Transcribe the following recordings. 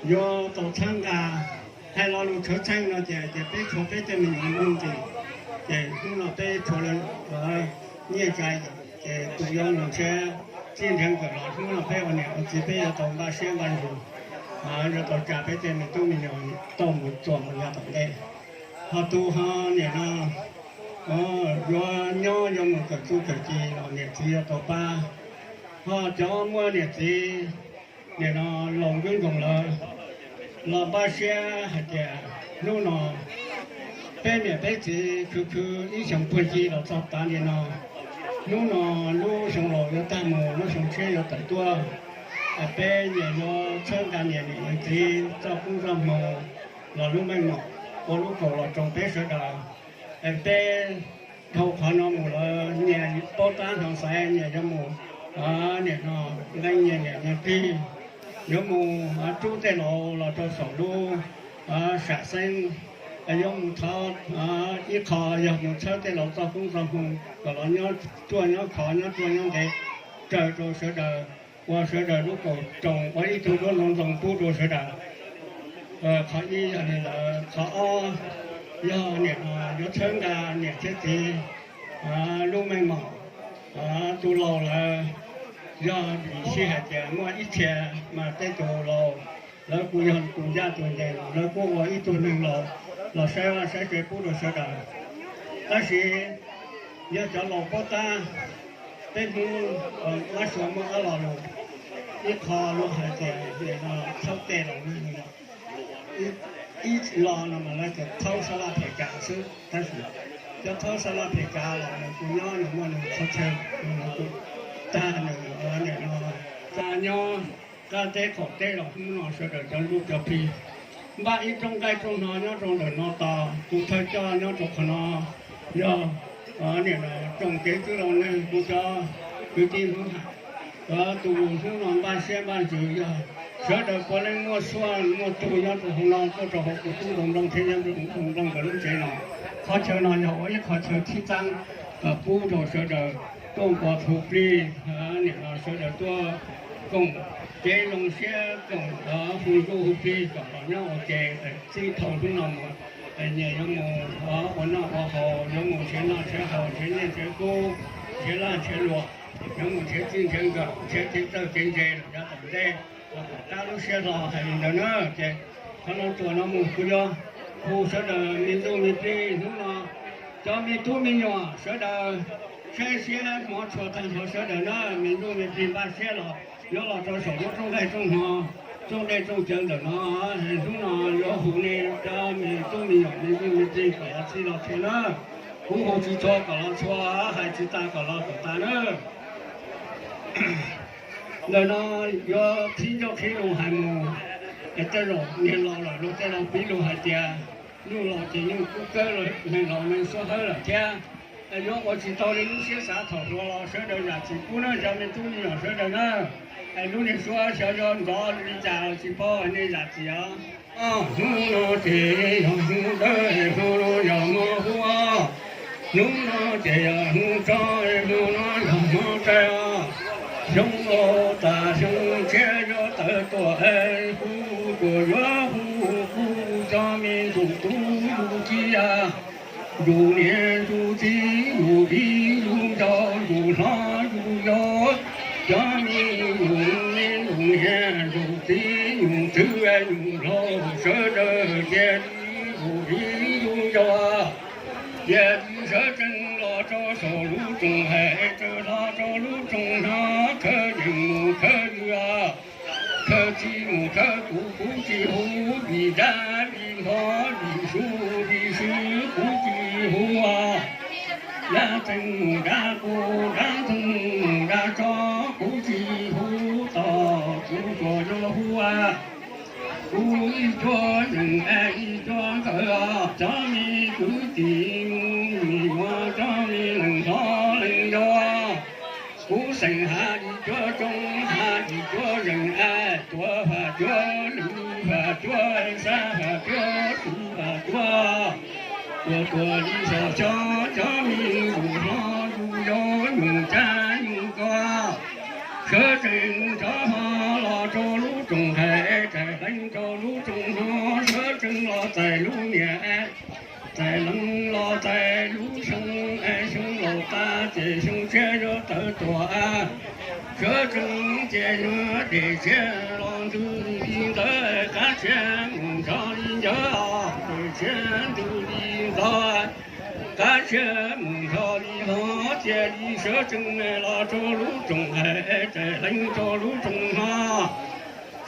Yuav tau txhawb nqa, hais lo lus tshawv txheej no ces, ces peb tshuav peb tej me nyuam nyob ntsis, ces hnub no peb tshuav lawv nyiaj tsa, ces tus yuav nrog ntshiab txij nrhiav nkawm los hnub no peb ua niam ua txiv peb yuav tau npaj siab npaj ntsws, yuav tau tsa peb tej me tub me nyuam tau mus txuas mus ya tom ntej. Ho tus ho niam no yuav nyob yuav mus kawm txuj kawm ci los niam txiv yuav tau pab. Ho cov muaj niam txiv niam no laus nkob nkoos lawm los npaj siab hais tias hnub no peb niam peb txiv khwv khwv ib xyoos puag ci los txog tav niam no, hnub no lub xyoo laus yuav tag mus lub xyoo tshiab yuav tawm tuaj, peb nyias yuav txhawb nqa niam niam txiv txoj koob zog hmoo los lub meej mom ua lub kaus los roos peb sawv daws. Peb dhau qhov no mus lawm nyias paub tab hnov xaiv nyias yuav mus, niam no nqee nyias niam nyias txiv, yuav mus rub tej laus los rau saum lub sam xeeb, yuav mus thov ib qho yog mus txhawb tej laus txoj koob txoj hmoo kom los nyob ruaj nyob khov nyob ruaj nyob ntev raws rau sawv daws, ua sawv daws lub kaus roos ua ib tug duab ntoo ntoo pub rau sawv daws. Qhov ib yog li ntawd, qhov ob yog niam no yuav txhawb nqa niam thiab txiv lub meej mom. Tus laus lawm yog vim sij hais tias muaj ib txhia mas tej tus laus lawv kuj yog tus ncaj tus ncees, lawv kuj ua ib tug neeg laus los saib vaj saib tsev pub rau sawv daws. Tab sis yog cov laus paub tab, peb Hmoob mab suav muaj ob lo lus, ib qho lus hais tias thaub tej laus, ib lo no mas lawv tias thaub sab laj phem kav xwb, tab sis cov thaub sab laj phem kav los nws kuj nyob nws muaj nws qhov chaw, nws kuj tag nws niam no tsa nyob qab teb qaum teb los hnub no sawv daws cov ntuj cov plig npaj ib rooj nqaij rooj hno nyob rau ntawm no tos tus thawj coj nyob rau qhov no, yog niam no tsoom kev txwj laus neeg kuv cov kwv tij Hmoob hais, tus hnub no npaj siab npaj ntsws yog sawv daws puav leej muaj suab muaj tug nyob rau hauv no tuaj rau hauv kuv tub nplooj thiab nyob nplooj nkawd lub tsev no. Qhov chaw no yog ua ib qhov chaw thib txeeb pub rau sawv daws tuaj npog txhuv plig, niam no sawv daws tuaj koom kev zoo siab koom hu ntuj hu plig kom los nyob ua ke txij thaum hnub no mus. Nyias yuav mus ua noj ua haus, yuav mus nrhiav noj nrhiav haus, nrhiav nyiaj nrhiav kub, nrhiav laj nrhiav luam, yuav mus nrhiav txij nrhiav nkawm, nrhiav kev txawj kev ntse los yav tom ntej, los kom rau lub siab hlo hais li ntawd na. Ces qhov no tuam no mus kuv yuav hu sawv daws me ntuj me plig hnub no, cov me tub me nyuam sawv daws saib siab hmov tshua tag nrho sawv daws na, me ntuj me plig npaj siab los yuav los rau saum lub rooj nqaij rooj hno, rooj dej rooj cawv ntawm no. Hnub no yuav hu nej cov me tub me nyuam me ntuj me plig kom los txhij los txhua na. Kuv hu tsis txhua kom los txhua, hais tsis tas kom los kom tas na. Ntawm no yuav qhib ncauj qhib lus hais mus, es tej zaum niag laus lawm luag tej laus piv lus hais tias, nyuj laus ces nyuj kub kawg, neeg laus neeg suab hawb lawm thiab. Yuav ua tsis tau li lub siab xav thaum hluas los sawv daws zam txim pub na cov me tub me nyuam sawv daws na. Es lub niag suab xyov yuav ntxov li cas los tsis paub, nej zam txim os. Hnub no ces yog hnub dawb, hnub no yog hmo huab, hnub no ces yog hnub tso, hnub no yog hmo tsaib os. Xyoo laus tas xyoo tshiab yuav tawm tuaj, hu tuaj yuav hu kuv cov me ntsuj tub ntsuj ci, ntsuj niam ntsuj txiv ntsuj viv ntsuj ncaus ntsuj hlob ntsuj yau, cov me ntsuj me ntsuj niam ntsuj txiv ntsuj txwv ntsuj hlob sawv daws cia li ntsuj viv ntsuj ncaus, cia li sawv tsees los rau saum lub rooj hais, tseem los rau lub rooj no, khawb yees mus khawb ywg, khawb Tsis mus khawb kuv, kuv tsis hu, vim dab vim npho, vim su vim sw, kuv tsis hu. Dab txeeg mus dab qus, dab txeeg mus dab tsov, kuv tsis hu tos, kuv tsuas yog hu. Kuv ib cuab zeem es ib cuab nkawd, cov me kwv tij mus yuav cov me leej hlob leej yau. Kuv xeem has ib cuab tsoob, has ib cuab zeem es tuav has cuab lwm, has cuab xab, has cuab xwm, has cuab. Tuav tuav li xyov xyov cov me yus hlob yus yau, yus cab yus koj. Sawv tsees rov ho los rau lub rooj nqaij, txais leej rau lub rooj hno. Sawv tsees los txais lub niam, txais leej los txais lub xyoo, es xyoo laus tas ces xyoo tshiab yuav tawm tuaj. Sawv tsees ces yuav dej tshiab los ntws li ntawd, qab tshiab mus nrho li ncawd, dej tshiab ntws li ntawd, qab tshiab mus nrho li hlo. Cia li sawv tsees los rau lub rooj nqaij, txais leej rau lub rooj hno.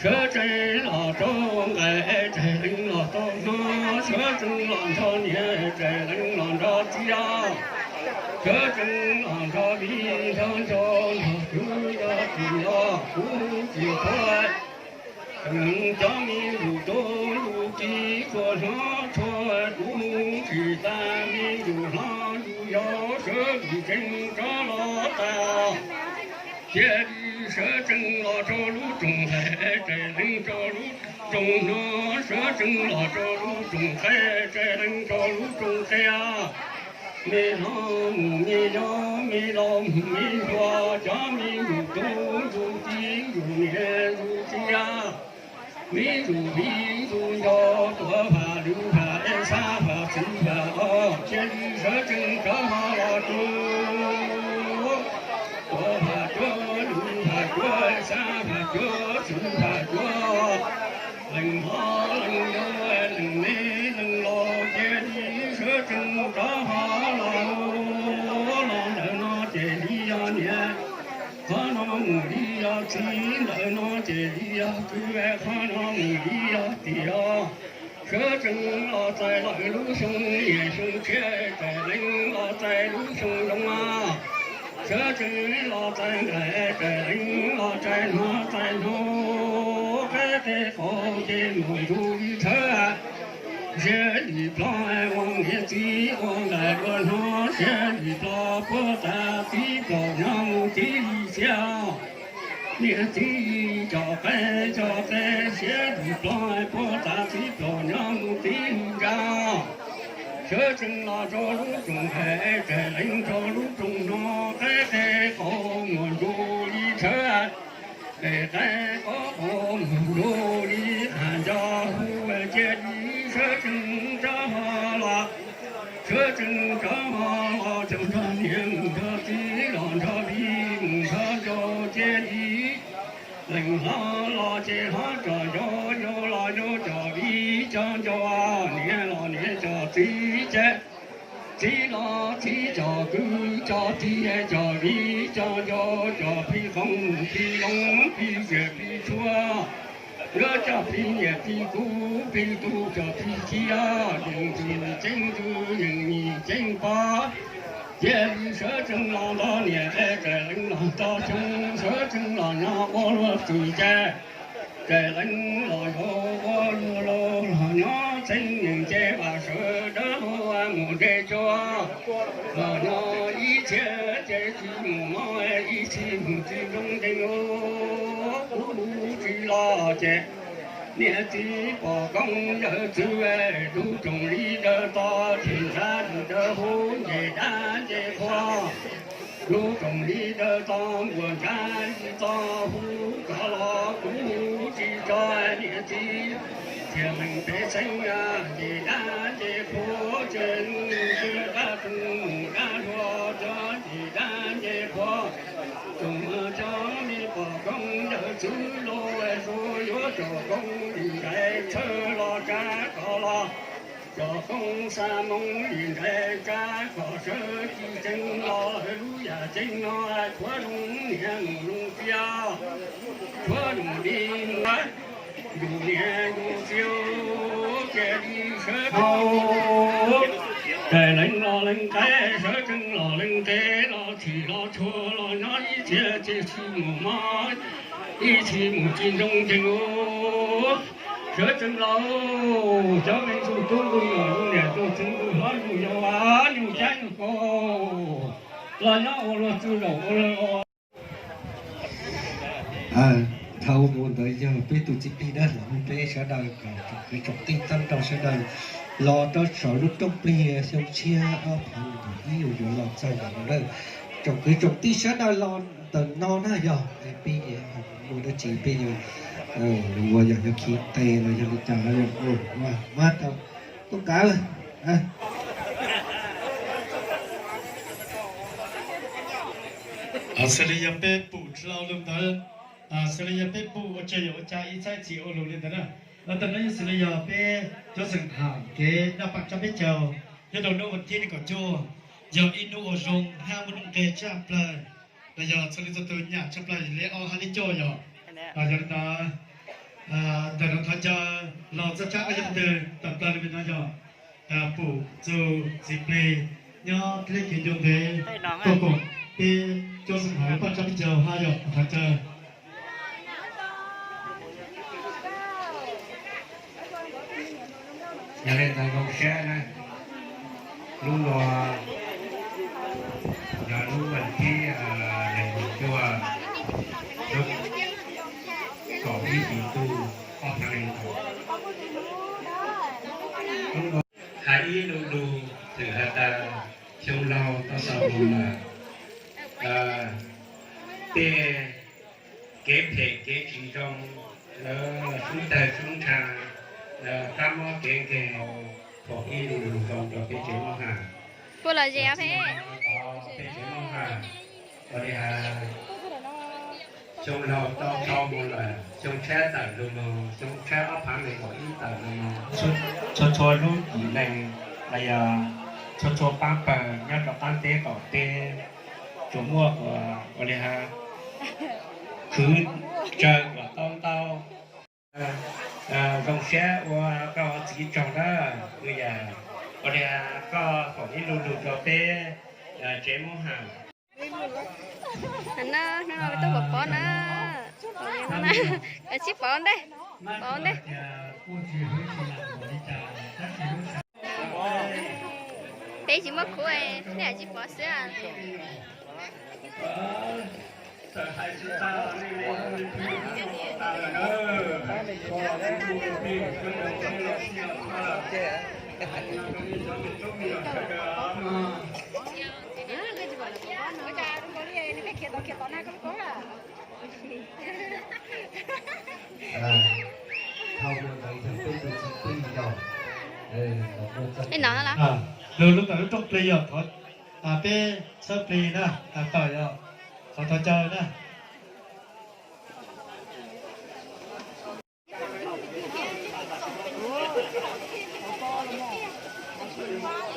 Sawv tsees los rau nqaij, txais leej los tau hno. Sawv tsees los nrog niam, txais leej los nrog txiv. Sawv tsees los nrog viv nrog ncaus, nrog kwv nrog tij los kuv tsis thuam. Cov me yus tub yus ki txhua hlob txhua, kuv tsis tas me yus hlob yus yau, sawv tsees rov los tas. Cia li sawv tsees los rau lub rooj nqaij, txais leej rau lub rooj hno. Sawv tsees los rau lub rooj nqaij, txais leej rau lub rooj nqaij. Me hlob mus me yau, me laus mus me hluas, cov me yus tub yus ki yus niam yus txiv, me yus viv yus ncaus, tuav vam lwm vam es xab vam xwm vam os. Cia li sawv tsees rov ho los rau tuav vam cuab lwm vam cuab, xab vam cuab xwm vam cuab. Leej hlob leej yau, leej me leej laus, cia li sawv tsees rov ho los. Los ntawm no ces li yog niam, qhov no mus li yog txiv, ntawm no ces li yog kwv, qhov no mus li yog tij os. Sawv tsees los txais lawm lub xyoo niam xyoo tshiab, txais leej los txais lub xyoo zoo. Sawv tsees los txais nqaij, txais leej los txais hno, txais hno. Qab teb qaum ces mus ntsug li thawb, siab lim plob ua niam txiv ua nqaij dua hno, siab lim plob puag ta txiv pom nyob mus txiv li xiab. Niam txiv cov qaib cov qe, siab lim plob puag ta txiv pom nyob mus txiv li ntsa. Sawv tsees los rau lub rooj nqaij, txais leej rau lub rooj hno. Qab teb qaum mus ntsug li thawb, qab teb qaum mus ntsug li qab nco hu. Cia li sawv tsees rov ho los, sawv tsees rov ho los, tsees nrog niam mus nrog txiv los nrog viv mus nrog ncaus. Cia li leej hlob los ces hlob cov ncaus, ncaus los ncaus cov viv cov ncaus, niam los niam cov txiv ces txiv los txiv cov kwv cov tij, cov viv cov ncaus, cov plig qoob plig loo, plig tsiaj plig txhu, yuav cov plig nyiaj plig kub plig tub, cov plig txiv, yeej ntxwg ceeb ntxwg, yeej nyiaj ceeb pov. Cia li sawv tsees los nto niam, txais leej los nto xyoo, sawv tsees los nyob ua luag txwj ces, txais leej los yau ua luag laus, los nyob txheej yeej ces vam sawv dawb mus nte tsua, los nyob ib txhia ces tsis mus mob, ib txhia mus tsis zoo ntees. Kuv tsis los ces niam txiv pom koob yawm txwv, lub rooj li dawb to, tsis ntshav li dawb huv, nce dab nce qhua. Lub rooj li dawb to, npuas ntshav li to huv, koj los kuv tsis tso niam txiv. Txhia leej peb xeeb nce dab nce qhua, tseem mus dab tseem mus dab hluas, tso nce dab nce qhua. Tsoom cov me pom koob yawm txwv los, yuav tsom koob li nqaij tshawb los tsa koj los. Cov Hmoob xa Hmoob li nqaij tsab kom sawv tsis tseeb los lub yam tseeb no, tshuav zoo niam mus zoo txiv, tshuav zoo li mus, yus niam yus txiv, cia li sawv tau. Tais leej los leej qaib, sawv tsees los leej qeb, los tshis los tshua los nyob ib txhia tsis mus mob, ib txhis mus tsis zoo tsees. Sawv tsees los, cov me ntxhais tub ntxhais nyuam, niam ntxhais txiv ntxhais hlob ntxhais yau, nyuag cab nyuag kos, los nyob ua luag txwj zaum ua luag. Dhau mus ntawd yog peb tus txiv plig dab laug, peb sawv daws kom tsoom kwv tsoom tij tag nrho sawv daws los rau saum lub rooj plig xyoo tshiab ob phav nees nkaum ib uas yuav los txog ntawm no lawm. Tsoom kwv tsoom tij sawv daws los ntawm no na yog peb ua dab tsi peb yuav, ua yog yog khi tes los yog li cas los yog mas rau tub kawm. Xws li yog peb pum dlau lug ntawd, xws li yog peb pum ua tsaug yog ua cas ib txhais txhim ua lug li ntawd na. Los tam no yog xws li yog peb cov xeem Ham kev noj paj tsab peb caug nyob rau hnub vas thib nees nkaum cuaj, yog ib hnub uas zoo hab muaj nuj nqes tshaj plawg, los yog txhua leej txhua tug nyam tshaj plawg li ob hab li cuaj yom. Yog li ntawd, ntawm no thov caw los txog tshab ob yog twg tawm plaws li no yog pum txug txiv plig nyob dleb kev ncua ntev tuaj koom peb cov xeem Ham lub paj tsab peb caug hab yog thov caw. Yog li ntawd zoo siab na, lub no yog lub vas thib nees nkaum cuaj, lub kaum ib hlis ntuj ob phav nees nkaum. Hais ib lu lug txhawm has tas xyoo laug tau xaus lug lawm, tej kev phem kev tsis zoo, lawv sub tawg sub ntsha, lawv qab mob kev nkeeg, thaum ib lu lug zoo rau peb tsev Moob Ham. Peb tsev Moob Ham ua li has, xyoo laug tau dhau mus lawm, xyoo tshiab tawm lug moog, xyoo tshiab ob phav nees nkaum ib tawm lug moog, txhua txhua lub kis neeg los yog txhua txhua paab pawg nyob rau qaab teb qaum teb tsuas muaj ua li has khwv tsawg kuas tau ntau. Zoo siab ua koj txiv tsaug na, ua li has koj foom ib lu lug rau peb tsev Moob Ham. Hnub no tuaj pov pob na, peb sib pov ntej, pov ntej. Peb tsis muaj khuv, nej tsis pov xwb. Lug lub ntawm lub rooj plig yog thov peb txhawb plig na, tawm yog thov thov caw na.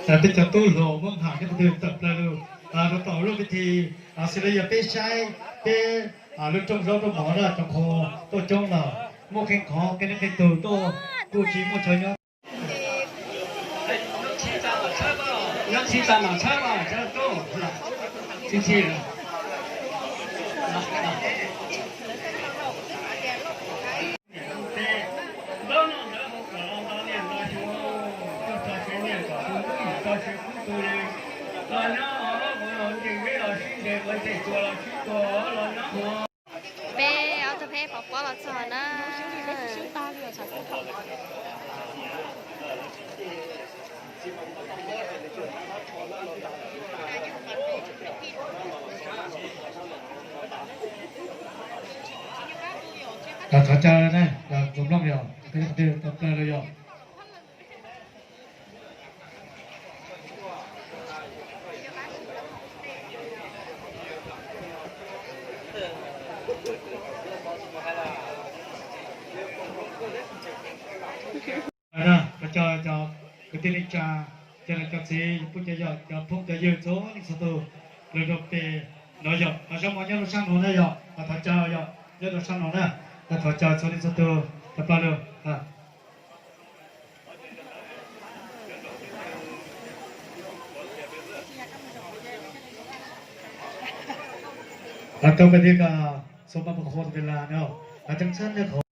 Peb cov tub hluas Moob Ham nyob qhov twg tawm plaws lug rau tom lub pib thi, xws li yog peb saib peb lub rooj zaub rooj mov na, cov qhua tuaj coob lawm, muaj qee qhov qee leej qee tug tuaj kuj tsis muaj chaw nyob. Peb ob tug peb pov pob los txog na. Thov caw na, tus mloog yog, tau plaws los yog. Thov caw cov Kwv tij neej tsa, cov niam cov txiv, phooj cov yawm, cov phooj cov ywg txhua leej txhua tus, los rau pem no yog, los zoo mov nyob rau sab no na yog, los thov caw yog nyob rau sab no na, los thov caw txhua leej txhua tus tau pab lug. Tau kwv tij ko, txhua maj mus qhua tus vis las no, los tseem txhab nyob qhov